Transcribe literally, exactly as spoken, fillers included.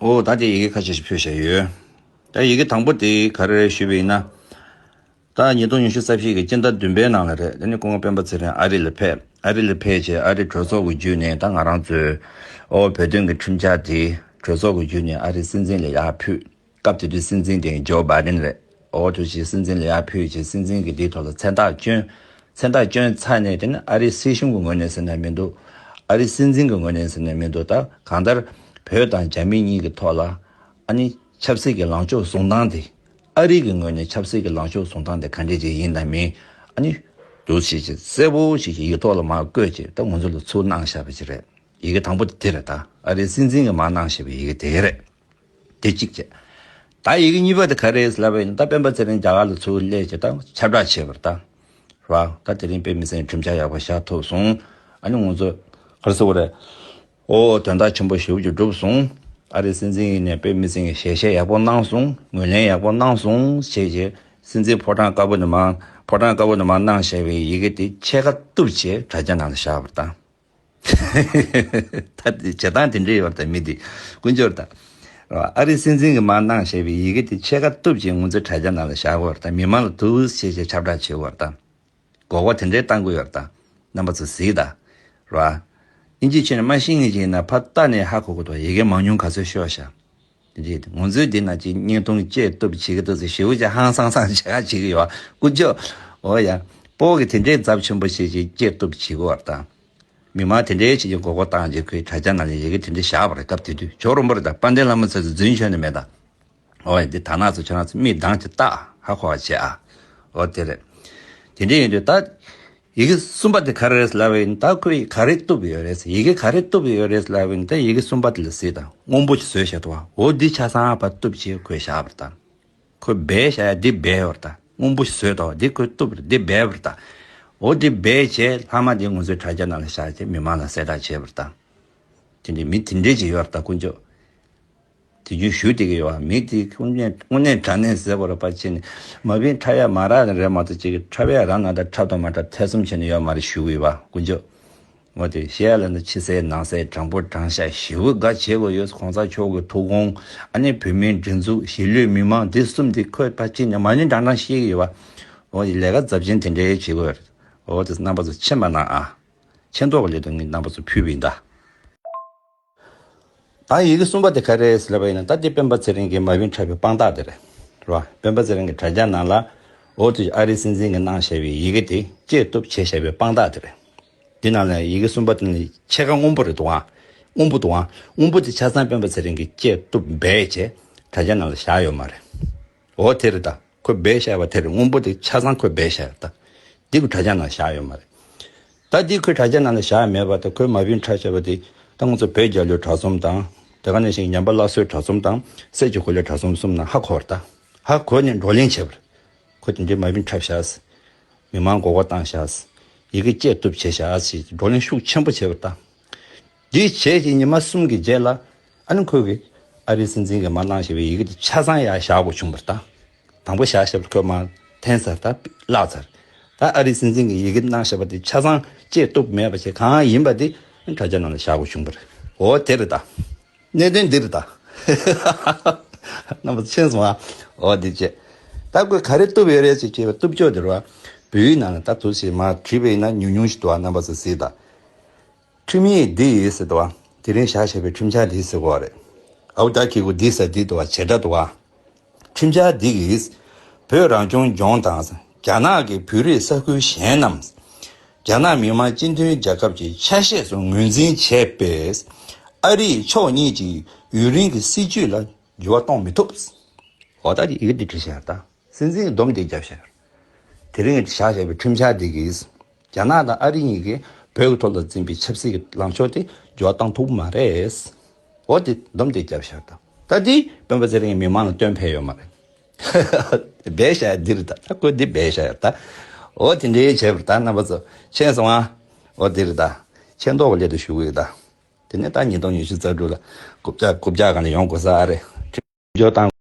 ཨོ་ད་དེ་ཡི་གེ་ཁ་ཤས་ཤིག་ཕུལ་བཞག་ཡོད། ད་ཡི་གེ་དང་པོ་དེ་ག་རེ་རེད་ཞུས་པ་ཡིན་ན། ད་ཉིས་སྟོང་ཉི་ཤུ་རྩ་བཞི་གི་སྤྱི་ཟླ་བདུན་པའི་ནང་ལ་རེད། དེ་ནི་སྐུ་ངོ་སྤེན་པ་ཚེ་རིང་ཨ་རི་ལ་ཕེབས། ཨ་རི་ལ་ཕེབས་བྱས་ཨ་རི་གྲོས་ཚོགས་ཀྱི་བརྒྱུད་ནས་ད་ང་རང་ཚོའི་ཨོ་བོད་དོན་གྱི་ཁྲིམས་འཆར་དེ་གྲོས་ཚོགས་ཀྱི་བརྒྱུད་ནས་ཨ་རི་སྲིད་འཛིན་ལ་ཡར་ཕུལ། སྐབས་དེ་དུས་སྲིད་འཛིན་དེ་ཇོ་བྷའི་ཌེན་རེད། ཨོ་དུས་ཀྱི་སྲིད་འཛིན་ལ་ཡར་ཕུལ་བྱས་སྲིད་འཛིན་གྱི་དེའི་ཐོག་ལ་མཚན་རྟགས་བསྐྱོན། མཚན་རྟགས་བསྐྱོན་ཚར་ནས་དེ་ནི་ཨ་རིའི་སྲིད་གཞུང་གི་ངོས་ནས་ཟེར་ན་མི་འདུག་ཨ་རིའི་སྲིད་འཛིན་གྱི་ངོས་ནས་ཟེར་ན་མི་འདུག་ད་གང་ལྟར་བོད་དང་རྒྱ་མི་གཉིས་ཀྱི་ཐོག་ལ་ཨ་ནི་ཆབ་སྲིད་ཀྱི་ལངས་ཕྱོགས་བཟུང་སྟངས་དེ། ཨ་རི་གི་ངོས་ནས་ཆབ་སྲིད་ཀྱི་ལངས་ཕྱོགས་བཟུང་སྟངས་དེ་ག་འདྲས་ཅིག་ཡིན་དང་མིན། ཨ་ནི་འདུག་ཞིག་ཅིག་གསལ་པོ་ཞིག་ཅིག་ཡིག་ཐོག་ལ་མར་བཀོད་ཅིག་ད་ང་ཚོ་ལ་ཚུར་གནང་བཞག་པ་ཅིག་རེད། ཡི་གེ་དང་པོ་དེ་རེད། ད་ཨ་རིའི་སྲིད་འཛིན་གྱིས་མར་གནང་བཞག་པའི་ཡི་གེ་དེ་རེད། དེ་གཅིག་བྱས། ད་ཡི་གེ་གཉིས་པ་དེ་ག་རེ་རེད་ལབ་པ་ཡིན་ན། ད་སྤེན་པ་ཚེ་རིང་རྒྱ་གར་ལ་ཚུར་སླེབས་བྱས་ད་ཁྱབ་བསྒྲགས་བྱས་པ་རེད་ད། རེད་བ། ད་དེ་རིང་དཔེ་མི་སྲིད་ཁྲིམས་འཆར་ཡག་པོ་བཞག་ཐུབ་སོང་། ཨ་ནི་ང་ཚོ་ག་རེ་ཟེར་དགོས་རེད། ཨོ་དོན་དག་ཆེན་པོ་ཞེ་པོ་ཅིག་འགྲུབ་སོང་། ཨ་རིའི་སྲིད་འཛིན་ཡིན་ནའི་དཔེ་མི་སྲིད་ཞལ་བཞེས་ཡག་པོ་གནང་སོང་། ངོས་ལེན་ཡག་པོ་གནང་སོང་ཞེས་བྱས། སྲིད་འཛིན་ཕོ་བྲང་དཀར་པོ་ནས་མར་ཕོ་བྲང་དཀར་པོ་ནས་མར་གནང་བཞག་པའི་ཡི་གེ་དེ་ཕྱེད་ཀ་གཏུབ་བྱས་དྲ་རྒྱ་ནང་ལ་བཞག་པ་རེད་ད། ད་དེ་བྱེད་སྟངས་དེ་འདྲ་ཡོད་རེད་ད། མི་འདི་དཀོན་མཆོག་རེད་ད། ཨ་རིའི་སྲིད་འཛིན་གྱིས་མར་གནང་བཞག་པའི་ཡི་གེ་དེ་ཕྱེད་ཀ་གཏུབ་ཅིང་ང་ཚོའི་དྲ་རྒྱ་ནང་ལ་བཞག་དགོས་རེད་ད། མི་མང་ལ་འདུག་སེ་བྱས་ཁྱབ་བསྒྲགས་བྱེད་དགོས་རེད་ད། མགོ་སྐོར་དེ་འདྲའི་གཏང་གི་ཡོད་རེད་ད། རྣམ་པ་ཚོ་གཟིགས་ད། རེད་བ། ཨིན་ཇི་ཆོས་ནས་མ་ཤེས་མཁན་ཅིག་ཡིན་ན་ཕར་ལྟ་ནས་ཧ་གོ་གི་འདུག་ཡི་གེ་མང་ཉུང་ག་ཚོད་ཤོར་བཞག་དེ་འདྲས་ང་ཚོའི་འདི་ན་ཅིག་བརྙན་ཐུང་སྐྱེལ་གཏུབ་བྱེད་ཀྱི་འདུག་ཟེར་ཞེ་པོ་ཅིག་ཧང་སང་སང་བྱེད་ཁ་བྱེད་ཀྱི་ཡོད། དཀོན་མཆོག་འོ་ཡ། སྤོ་གི་དེ་འདྲའི་ཚབས་ཆེན་པོ་བྱེད་ཅིག་སྐྱེལ་གཏུབ་བྱེད་ཀྱི་ཡོད་ད། མི་མང་དེ་འདྲའི་བྱེད་ཀྱི་མགོ་སྐོར་བཏང་རྗེས་ཁོའི་དྲ་རྒྱ་ནང་ལ་ཡི་གེ་དེ་འདྲ་བཞག་པ་རེད། སྐབས་དེ་དུས་ཇོ་རིན་པོ་ཆེ་དང་དཔལ་ལྡན་བླ་མ་ཚོས་རྫུན་ཤོད་ནི་མེད་ད། འོ་ཡ། འདི་དར་ནག་ཚོ་ཁྱོད་རང་ཚོ་མིག་གདངས་ཀྱི་ལྟ་ཧ་གོ་བ་བྱེད་ཨ། འོ་དེ་རེད། དེ་འདྲ་ཡིན་དུས་ད། ཡི་གེ་གསུམ་པ་དེ་ག་རེ་རེད་ལབ་པ་ཡིན་ད་ཁོས་ག་རེ་གཏུབ་ཡོད་རེད། ཡི་གེ་ག་རེ་གཏུབ་ཡོད་རེད་ལབ་པ་ཡིན་ད་ཡི་གེ་གསུམ་པ་དེ་ལ་གཟིགས་དང་སྔོན་པོ་ཞིག་བཟོས་བཞག་འདུག་བ། འོ་འདི་ཆ་ཚང་ཕར་གཏུབ་བྱས་ཁོས་བཞག་པ་རེད་ད། ཁོས་སྦས་བཞག་ཡ་འདི་སྦས་པ་རེད་ད། སྔོན་པོ་ཞིག་བཟོས་འདུག་བ། འདི་ཁོས་གཏུབ་རེད། འདི་སྦས་པ་རེད་ད། འོ་འདི་སྦས་བྱས་ལྷག་མ་འདི་ང་ཚོའི་དྲ་རྒྱ་ནང་ལ་བཞག་བྱས་མི་མང་ལ་གསལ་བསྒྲགས་བྱས་པ་རེད་ད། དེ་འདྲའི་མི་དེ་འདྲས་ཅིག་ཡོད་རེད་ད་དཀོན་མཆོག་དེ་རྒྱུན་ཞུ་བསྡད་ཀྱི་ཡོད་པ། མི་དེ་དངོས་གནས་དངོས་གནས་དྲང་གནས་ཟེར་བ་རེད་པ། ཕྱིན་མ་བིན་འཁྲབ་ཡ་མ་རག་རེད་མ་གཏོགས་ཅིག་འཁྲབ་ཡ་རག་ན་ད་འཁྲབ་དང་མ་འཁྲབ་ཐེ་ཚོམ་བྱས་ནས་ཡོད་མ་རེད་ཞུ་གི་ཡོད་པ་དཀོན་མཆོག་འོ་དེ་བཤད་ཡ་ལ་ནི་ཕྱི་གསལ་ནང་གསལ་དྲང་པོ་དྲང་བཞག་ཞེ་པོ་དགའ་བྱེད་དགོས་ཡོད། གོང་ས་མཆོག་གི་ཐུགས་དགོངས། ཨ་ནི་བོད་མིའི་སྒྲིག་འཛུགས། གཞིས་ལུས་མི་མང་འདི་གསུམ་དེ་ཁོས་ཕར་ཕྱིན་ནས་མ་ཎི་བགྲང་བགྲང་བཤད་ཀྱི་ཡོད་པ། འོ་དེ་ལས་ཀ་ཚབས་ཆེན་དེ་འདྲའི་བྱེད་དགོས་ཡོད་རེད། འོ་དེ་རྣམ་པ་ཚོ་མཁྱེན་པ་གནང་ཨ། མཁྱེན་མདོག་གི་སླད་དུ་ངས་རྣམ་པ་ཚོ་ཕུལ་བ་ཡིན་ད། ད་ཡི་གེ་གསུམ་པ་དེ་ག་རེ་རེད་ལབ་པ་ཡིན་ན། ད་འདི་སྤེན་པ་ཚེ་རིང་གིས་མ་བིན་འཁྲབ་པའི་དཔང་རྟགས་དེ་རེད། རེད་བ། སྤེན་པ་ཚེ་རིང་གི་དྲ་རྒྱ་ནང་ལ་འོ་དེ་ཨ་རིའི་སྲིད་འཛིན་གྱིས་གནང་བཞག་པའི་ཡི་གེ་དེ་བཅད་གཏུབ་བྱས་བཞག་པའི་དཔང་རྟགས་དེ་རེད། འདི་ནང་ལ་ཡི་གེ་གསུམ་པ་དེ་ནི་ཕྱེད་ཀ་སྔོན་པོ་རེད་འདུག་ཨ། སྔོན་པོ་འདུག་ཨ། སྔོན་པོ་དེ་ཆ་ཚང་སྤེན་པ་ཚེ་རིང་གིས་བཅད་གཏུབ་སྦས་བྱས་དྲ་རྒྱ་ནང་ལ་བཞག་ཡོད་མ་རེད། འོ་དེ་རེད་ད། ཁོས་སྦས་བཞག་པ་དེ་རེད། སྔོན་པོ་དེ་ཆ་ཚང་ཁོས་སྦས་བཞག་ཡོད་ད། འདི་ཁོས་དྲ་རྒྱ་ནང་བཞག་ཡོད་མ་རེད། ད་འདི་ཁོས་དྲ་རྒྱ་ནང་ལ་བཞག་མེད་པ་དེ། ཁོས་མ་བིན་འཁྲབ་བྱས་པ་དེ་ད་ང་ཚོ་བོད་རྒྱལ་ལོའི་གྲྭ་ཚོམས་དང་། དེ་ག་ནང་བཞིན་ཉམས་པ་སླར་གསོའི་གྲྭ་ཚོམས་དང་། སྲས་ཀྱི་གོ་ལའི་གྲྭ་ཚོམས་གསུམ་ནང་ཧ་གོ་བ་རེད་ད། ཧ་གོ་ནས་བགྲོ་གླེང་བྱས་པ་རེད། ཁོས་དེ་འདྲའི་མ་བིན་འཁྲབ་བཞག་མི་མང་མགོ་སྐོར་བཏང་བཞག་ཡི་གེ་བཅད་གཏུབ་བྱས་བཞག་ཞེས་བགྲོ་གླེང་ཤུགས་ཆེན་པོ་བྱས་པ་རེད་ད། འདི་བྱས་ཀྱི་ཉི་མ་གསུམ་གྱི་རྗེས་ལ་ཨ་ནི་ཁོས་གི་ཨ་རིའི་སྲིད་འཛིན་གྱིས་མར་གནང་བཞག་པའི་ཡི་གེ་དེ་ཆ་ཚང་ཡར་བཞག་དགོས་བྱུང་བ་རེད་ད། དང་པོ་བཞག་བཞག་པ་ཁོས་མར་འཐེན་ཚར་ད་བརླག་ཚར། ད་ཨ་རིའི་སྲིད་འཛིན་གྱིས་ཡི་གེ་གནང་བཞག་པ་དེ་ཆ་ཚང་བཅད་གཏུབ་མེད་པ་བྱས་གང་ཡིན་པ་དེ་དྲ་རྒྱ་ནང་ལ་བཞག་དགོས་བྱུང་བ་རེད། འོ་དེ་རེད་ད། གནད་དོན་འདི་རེད་ད། རྣམ་པ་ཚོ་མཁྱེན་སོང་ཨ། འོ་འདི་བྱས། ད་ཁོས་ག་རེ་གཏུབ་ཡོད་རེད་ཅེས་བྱས་པའི་གཏུབ་ཕྱོགས་དེ་རེད་བ། བོད་ཡིག་ནང་ལ་ད་དུ་ཞིག་མར་བྲིས་པ་ཡིན་ན་ཉུང་ཉུང་ཞིག་འདུག་བ། རྣམ་པ་ཚོ་གཟིགས་དང་། ཁྲིམས་ཡིག་འདི་ཡིས་ཟེར་འདུག་བ། དེ་རིང་བཞག་བཞག་པའི་ཁྲིམས་འཆར་འདི་ཟེར་གོ་བ་རེད། ཨའུ་ད་ཁི་གུ་འདི་ཟེར་འདི་འདུག་བ། བྱེད་སྒྲ་འདུག་བ། ཁྲིམས་འཆར་འདི་གིས་བོད་རང་སྐྱོང་ལྗོངས་དང་རྒྱ་ནག་གི་བོད་རིགས་ས་ཁུལ་གཞན་རྣམས་རྒྱ་ནག་མི་དམངས་སྤྱི་མཐུན་རྒྱལ་ཁབ་ཀྱི་ཆ་ཤས་སུ་ངོས་འཛིན་བྱས་པས་ཨ་རིས་ཕྱོགས་གཉིས་ཀྱི་ཡུན་རིང་གི་སྲིད་ཇུས་ལ་འགྱུར་བ་གཏོང་མི་ཐུབ། འོ་ད་ཡི་གེ་འདི་བྲིས་བཞག་ད། སྲིད་འཛིན་གྱིས་སྡོམ་འདི་བརྒྱབ་བཞག་དེ་རིང་བཞག་བཞག་པའི་ཁྲིམས་འཆར་འདི་གིས་རྒྱ་ནག་དང་ཨ་རི་གཉིས་ཀྱིས་བོད་ཀྱི་ཐོག་ལ་འཛིན་པའི་ཆབ་སྲིད་ཀྱི་ལངས་ཕྱོགས་དེ་འགྱུར་བ་གཏང་ཐུབ་མ་རེད། འོ་དེ་སྡོམ་དེ་བརྒྱབ་ཤག་ད་ད་དེ་སྤེན་པ་ཚེ་རིང་མི་མང་ལ་སྟོན་ཕེབས་ཡོད་མ་རེད། སྦས་བཞག་འདི་རེད་ད། ད་ཁོས་འདི་སྦས་བཞག་ཡོད་ད། འོ་དེ་འདྲའི་བྱས་པར་ད་རྣམ་པ་ཚོ་མཁྱེན་སོང་ཨ། འོ་འདི་རེད་ད། མཁྱེན་མདོག་གི་སླད་དུ་ཞུ་གི་ཡོད་ད། དེ་ནས་ད་ཉིས་སྟོང་ཉི་ཤུ་རྩ་དྲུག་ལ་རྐུབ་བཀྱག་རྐུབ་བཀྱག་སྒང་ལ་ཡོང་དགོས་ས་ཨ་རེད། འཇོག་བཏང་